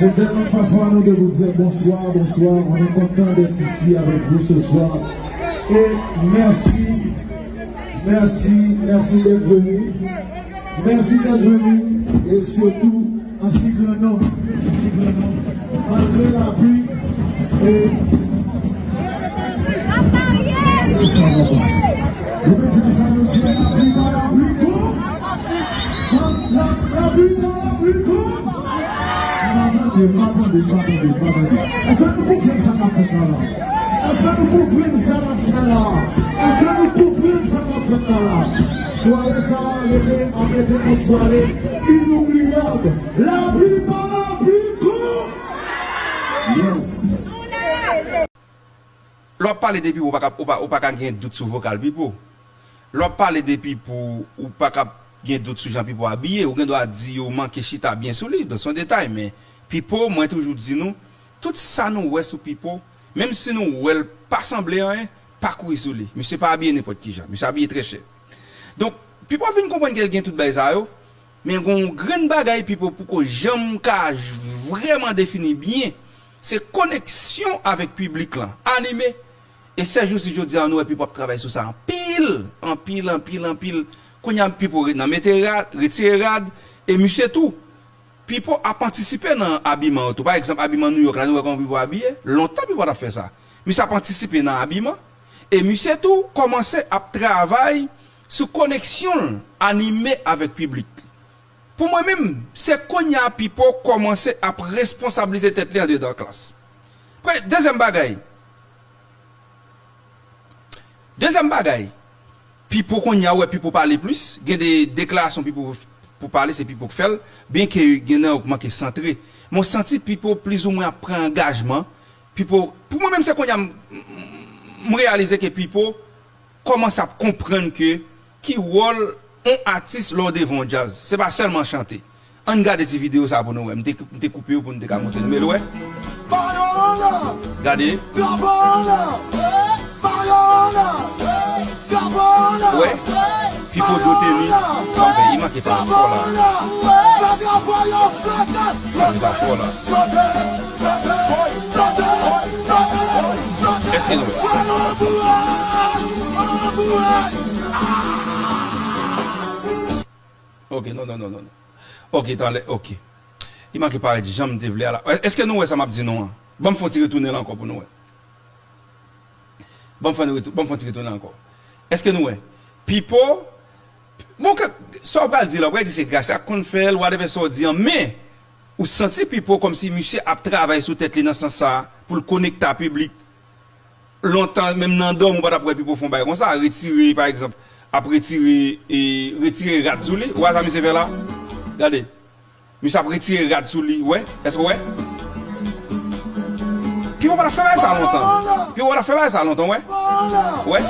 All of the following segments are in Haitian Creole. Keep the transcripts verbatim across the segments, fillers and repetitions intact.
C'est tellement façon à nous de vous dire bonsoir, bonsoir. On est content d'être ici avec vous ce soir. Et merci, merci, merci d'être venu. Merci d'être venu. Et surtout, en si grand nombre, en si grand nombre, malgré la pluie, et Sa va pa. Ou mete sa nou di lapli pa lapli tou. La, la, lapli pa lapli tou. M pa tande, m pa tande, m pa tande, m pa tande. Èske nou konprann sa k ap fèt la la? Èske nou konprann sa k ap fèt la? Èske nou konprann sa k ap fèt la la? Sware sa a rete ap rete yon sware inoubliyab. Lapli pa lapli tou. Yes. Lè w ap pale de Pipo, ou pa ka, ou pa, ou pa ka gen dout sou vokal Pipo. Lè w ap pale de Pipo, ou pa ka gen dout sou jan Pipo abiye. Ou gen dwa di yo manke chita byen sou li, donk se yon detay, men Pipo, mwen toujou di nou, tout sa nou wè sou Pipo, menm si nou wè l pa sanble anyen, pa kouri sou li. Misye pa abiye nenpòt ki jan, misye abiye trè chè. Donk, Pipo vin konprann ke l gen tout bagay sa yo, men gen yon grenn bagay Pipo poko janm ka vrèman defini byen, se koneksyon avèk piblik lan, anime. E sèjousi jodi a, nou wè Pipo ap travay sou sa anpil, anpil, anpil, anpil. Kounye a, Pipo re- nan mete rad, retire rad, e misye tou, Pipo ap antisipe nan abiman yo tou. Pa egzanp, abiman Nouyòk la, nou wè kòman Pipo abiye. Lontan Pipo t ap fè sa. Misye ap antisipe nan abiman. E misye tou kòmanse ap travay sou koneksyon l anime avèk piblik. Pou mwen menm, se kounye a Pipo kòmanse ap responsablize tèt li andedan klas. Pre, dezyèm bagay, Dezyèm bagay, Pipo kounye a, ou wè Pipo pale plis, gen de deklarasyon Pipo pou pale, se Pipo k fè l, byenke gen nan yo k manke santre. Men w santi Pipo plizoumwen ap pran angajman. Pipo, pou mwen menm se kounye a m, m, m reyalize ke Pipo kòmanse ap konprann ke ki wòl yon atis lè w devan yon djaz. Se pa sèlman chante. Ann gade ti videyo sa pou nou wè. M te, m te koupe yo pou n te ka montre nou. Men l wè. Gade. Wè. Pipo do teni. Kanpe, li manke pa fò la. Li manke pa fò la. Èske nou wè sa? Ok, non, non, non, non. Ok, talè, ok. Li manke parèt jan m te vle a la. Èske nou wè sa m ap di nou an? Ban m fè yon ti retounen l ankò pou nou wè. Ban m fè yon retou- ban m fè yon ti retounen ankò. Èske nou wè? Pipo, bon, ke, sa w pral di la, w pral di se Gracia k konn fè l, whatever sa w di an, men, ou santi Pipo kòmsi misye ap travay sou tèt li nan sans sa a, pou l konekte a piblik. Lontan, menm nan dòmi, ou pa t ap wè Pipo fè yon bagay konsa, retire, pa egzanp, ap retire, e, retire rad sou li. Ou wè sa misye fè la? Gade. Misye ap retire rad sou li, wè. Èske w wè? Pipo pa t ap fè bagay sa lontan. Pipo pa t ap fè bagay sa lontan, wè. Wè.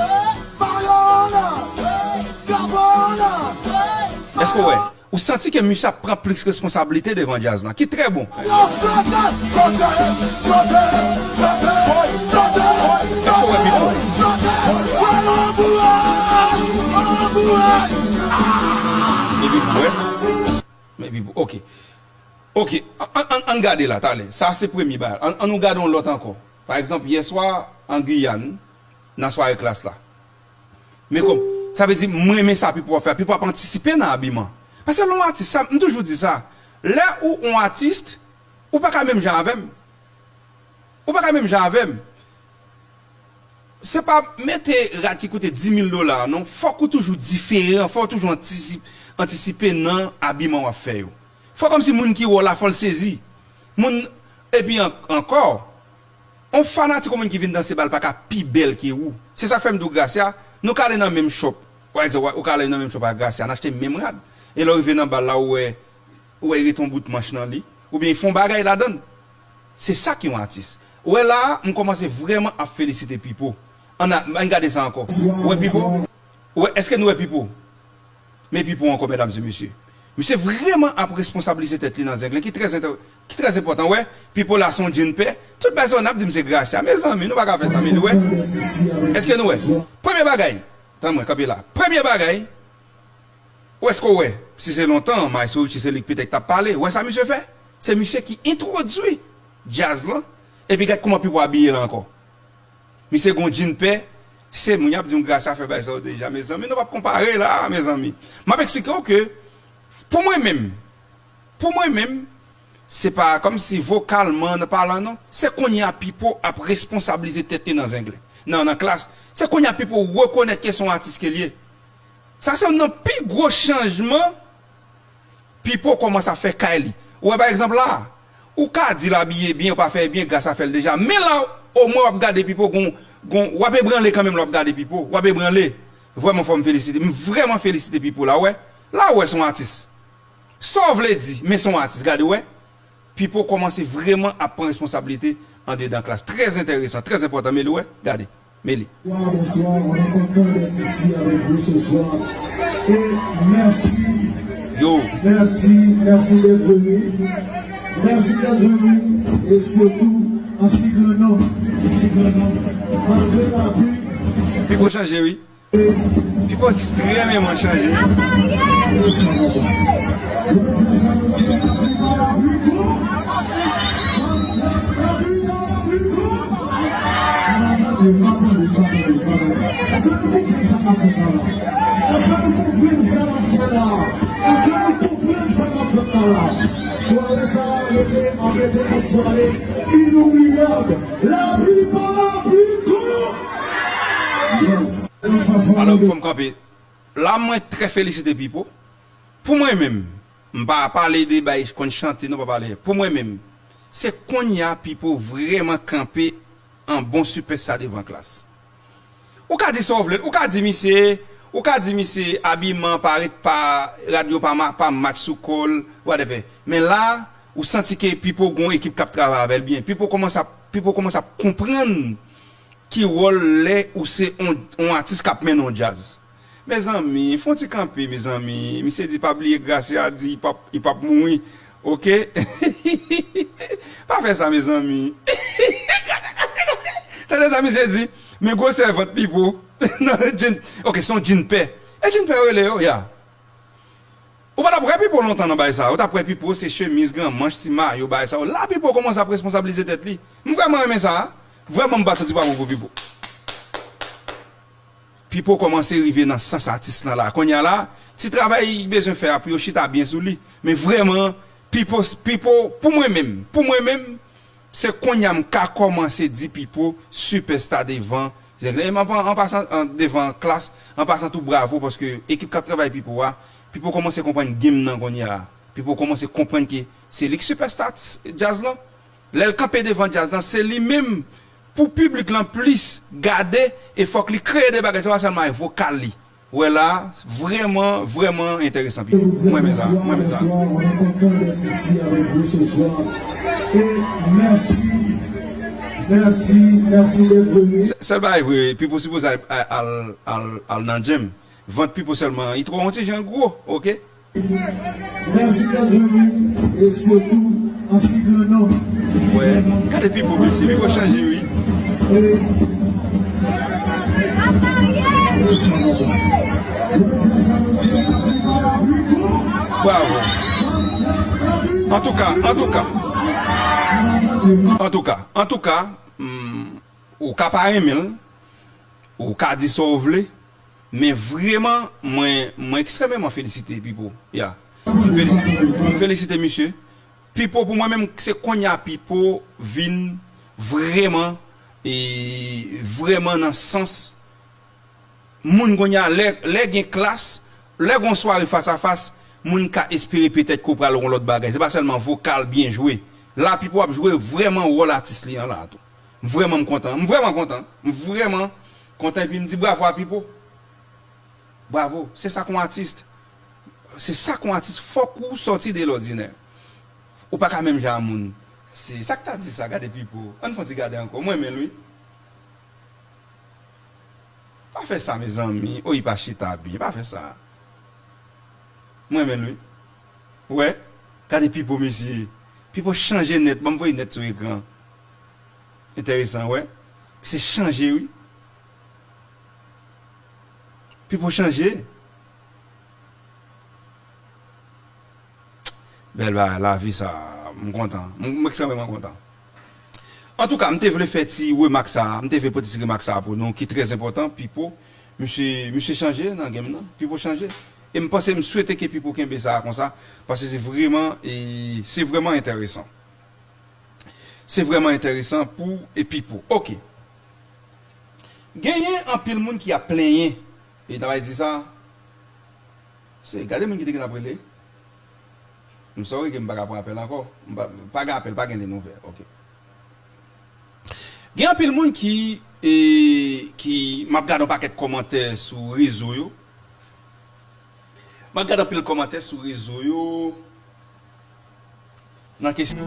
Èske w wè? Ou santi ke misye ap pran plis responsablite devan djaz lan, ki trè bon. Èske w wè Pipo? Epi pou wè. Men Pipo, ok. Ok, ann, ann, ann gade la, talè. Sa se premye bagay. Ann, ann nou gade yon lòt ankò. Pa egzanp, yèswa, an Giyàn, nan sware klas la. Men kòm, sa vle di, m renmen sa Pipo ap fè. Pipo ap antisipe nan abiman. Paske lè yon atis, sa, m toujou di sa, lè ou yon atis, ou pa ka menm jan avè m. Ou pa ka menm jan avè m. Se pa mete rad ki koute dis mil dola, non. Fòk ou toujou diferan, fòk ou toujou antisi- antisipe nan abiman w ap fè yo. Fò kòmsi moun ki wè w la, fò l sezi. Moun, epi an- ankò, yon fanatik, yon moun ki vin danse bal pa ka pi bèl ke ou. Se sa k fè m di w Gracia, nou ka ale nan menm shop. Pa egzanp, ou ka ale nan menm shop ak Gracia, n achte menm rad. E lè w rive nan bal la, ou wè, ou wè, rete yon bout manch nan li. Oubyen, fè yon bagay ladan l. Se sa ki yon atis. Ou wè la a, m kòmanse vrèman ap felisite Pipo. Ann a- ann gade sa ankò. Ou wè Pipo? Ou wè, èske nou wè Pipo? Men Pipo ankò, medam e mesye. Misye vrèman ap responsablize tèt li nan zenglen, ki trè enpò- ki trè enpòtan. Ou wè, Pipo la se yon djenn pè. Tout bagay sa yo n ap di m se Gracia. Mezanmi, nou pa ka fè sa, men nou wè. Èske nou wè? Premye bagay. Tann mwen, kanpe la. Premye bagay. Ou èske w wè? Si se lontan, Maestro Richie se li k petèt t ap pale. Ou wè sa misye fè? Se misye ki entwodui djaz lan. Epi gad kòman Pipo abiye la ankò. Misye gon djin pè. Se moun y ap di m Gracia fè bagay sa yo deja. Mezanmi, nou p ap konpare la, mezanmi. M ap eksplike w ke, pou mwen menm, pou mwen menm, se pa kòmsi vokalman nan palan non. Se kounye a Pipo ap responsablize tèt li nan zengle. Nan, nan klas. Se kounye a Pipo rekonèt ke se yon atis ke l ye. Sa se youn nan pi gwo chanjman Pipo kòmanse ap fè kay li. Ou wè pa egzanp la, ou ka di l abiye byen, ou pa fè byen, Gracia fè l deja. Men la, omwen w ap gade Pipo, gon, gon, w ap ebranle kanmenm lè w ap gade Pipo. W ap ebranle. Vrèman fò m felisite. M vrèman felisite Pipo la, w wè. La, w wè se yon atis. Sa w vle di, men se yon atis, gade, w wè. Pipo kòmanse vrèman ap pran responsablite andedan klas. Trè enteresan, trè enpòtan, men li, w wè. Gade. Meli. Bonsoir, bonsoir, on est content d'être ici avec vous ce soir. Et merci, Yo. Merci, merci d'être venu. Merci d'être venu. Et surtout, en si grand nombre, en si grand nombre, malgré la pluie. Pipo chanje, wi. Pipo ekstrèmeman chanje. Èske nou konprann sa n ap fè la? Èske nou konprann sa n ap fè la? Èske nou konprann sa n ap fè la? Sware sa a rete, ap rete yon sware inoubliyab. Lapli pa lapli tou! Yes. Alò, fò m kanpe. La, mwen trè felisite Pipo. Pou mwen menm, m pa pale de bay konn chante, non, pa pale. Pou mwen menm, se kounye a Pipo vrèman kanpe an bon sipèsta devan klas. Ou ka di sa w vle, ou ka di misye, ou ka di misye abiman pa ret pa, rad yo pa, ma- pa match sou kò l, whatever. Men la, ou santi ke Pipo gon ekip k ap travay avè l byen. Pipo kòmanse ap, Pipo kòmanse ap konprann ki wòl lè ou se on, on atis k ap mennen on djaz. Mezanmi, fè on ti kanpe, mezanmi. Misye di pa bliye Gracia di li p ap, li p ap mouri. Oke? Pa fè sa, mezanmi. Tande sa misye di, men gwosè vant Pipo. Nan djin, oke, se yon djin pè. E djin pè yo rele yo, ya. Ou pa t ap wè Pipo lontan nan bagay sa. Ou t ap wè Pipo se chemiz, gran manch, ti mayo, bagay sa. La, Pipo kòmanse ap responsablize tèt li. M vrèman renmen sa. Vrèman, m bat yon ti bravo pou Pipo. Pipo kòmanse rive nan sans atis lan la. Kounye a la, ti travay li bezwen fè a pou yo chita byen sou li. Men vrèman, Pipo, Pipo, pou mwen menm, pou mwen menm, se kounye a m ka kòmanse di Pipo, sipèsta devan, an, an, an pasan, an, devan klas, an pasan tou bravo, paske ekip k ap travay Pipo a, Pipo kòmanse konprann game nan kounye a. Pipo kòmanse konprann ke se li k sipèsta djaz lan. Lè l kanpe devan djaz lan, se li menm pou piblik lan plis gade, e fòk li kreye de bagay, se pa sèlman avèk vokal li. Ou wè la, vrèman, vrèman enteresan, Pipo. Mwen renmen sa, mwen renmen sa. Bonsoir, bonsoir, on est content d'être ici avec vous ce soir. Et merci, merci, merci d'être venu. Sè-, sèl bagay vre, Pipo sipoze al, al, al, al nan djim. Vant Pipo sèlman, li twò yon ti jan gwo, oke? Merci d'être venu et surtout en si grand nombre. Wè, gade Pipo, mesye, Pipo chanje, wi. Bravo. Antouka, antouka. Antouka, antouka, hmm, ou ka pa renmen l, ou ka di sa w vle, men vrèman, mwen, mwen ekstrèmeman felisite Pipo. Ya. M felisite, m felisite misye. Pipo, pou mwen menm, se kounye a Pipo vin vrèman, e, vrèman nan sans moun kounye a. Lè, lè gen klas, lè gon sware fas a fas, moun ka espere petèt ke w pral yon lòt bagay. Se pa sèlman vokal byen jwe. La, Pipo ap jwe vrèman wòl atis li an la tou. M vrèman m kontan. M vrèman kontan. M vrèman kontan epi m di bravo a Pipo. Bravo. Se sa k yon atis. Se sa k yon atis. Fòk ou sòti de lòdinè. Ou pa ka menm jan a moun. Se sa k ta di sa, gade Pipo. Ann fè yon ti gade ankò. Mwen renmen l, wi. Pa fè sa, mezanmi. O, li pa chita byen. Pa fè sa. Mwen renmen l, wi. Ou wè? Gade Pipo, mesye. Pipo chanje nèt. Ban m voye nèt sou ekran. Enteresan, wè. Misye chanje, wi. Pipo chanje. Bèl bagay, lavi sa. M kontan. M, m ekstrèmeman kontan. Antouka, m te vle fè ti remak sa a, m te vle pote ti remak sa a pou nou, ki trè enpòtan, Pipo, misye, misye chanje nan game nan, Pipo chanje. E m panse, m swete ke Pipo kenbe sa a konsa, paske se vrèman, e, se vrèman enteresan. Se vrèman enteresan pou, e, Pipo. Oke. Genyen anpil moun ki ap plenyen, e n a di sa, se, gade moun ki te gen ap rele. M sorry ke m pa ka pran apèl ankò. M pa, pa gen apèl, pa gen liy ouvè. Oke. Gen anpil moun ki, e, ki, m ap gade yon pakèt kòmantè sou rezo yo. M ap gade anpil kòmantè sou rezo yo. Nan kesyon.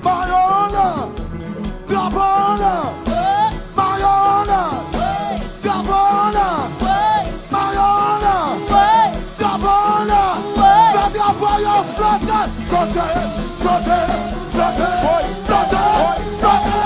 Mayo anlè! Drapo anlè! Mayo anlè! Drapo anlè! Mayo anlè! Drapo anlè! Fè drapo yo flote! Flote! Flote! Flote! Flote! Flote!